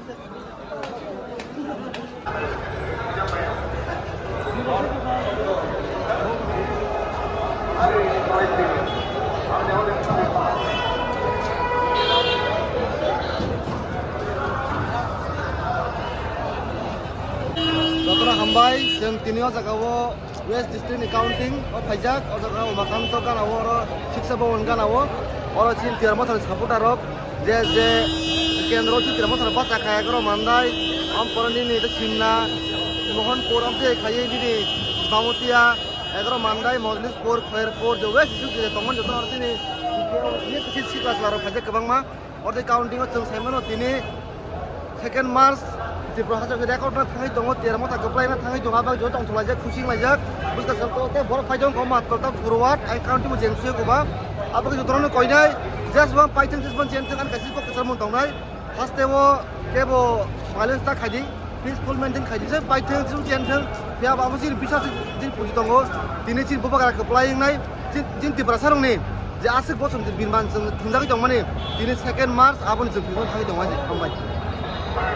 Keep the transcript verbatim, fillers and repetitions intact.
Jotono hambai, chwng tini o jaga o West District ni counting o phaijak, o jaga o Umakanta gana o, oro Siksa Bhawan gana o, oro chini Tiar Motha ni supporter rok je je kendro chini Tiar Motha rok bacha kha, egaroh Mandai, om poro nini ta Simna, Mohanpur, om tei khaiwi nini Bangutiya, egaroh Mandai, Mojlispur, Khairpur, je West District je tongmani joto oro chini C class rok phaijak kwbangma. Oro tei counting o chwng sai mano tini second March Tripura hachal khe record no thangwi tongo, Tiar Motha kwplai no thangwi tongo, abang joto tongthok laijak, khusing laijak, buskang sal tei borok phai tongkha matwlwi ta forward, ai counting bo jeng suya goba, abo khe jotono koinai, just one paithwng, just one chen thwng, ani kaisa kok kwchar mun tongnai, haste o kebo violence ta khaidi. Peaceful maintain khaidi se paithwng, chwng chen thwng, phiya ba abo chini biswas chini puji tongo, tini chini bubagra kwplai wngnai, chini, chini Tiprasa rokni je aswk bosong je birman chwng thwngjagwi tongmani, tini second March aboni chwng birman thangwi tongo, hambai.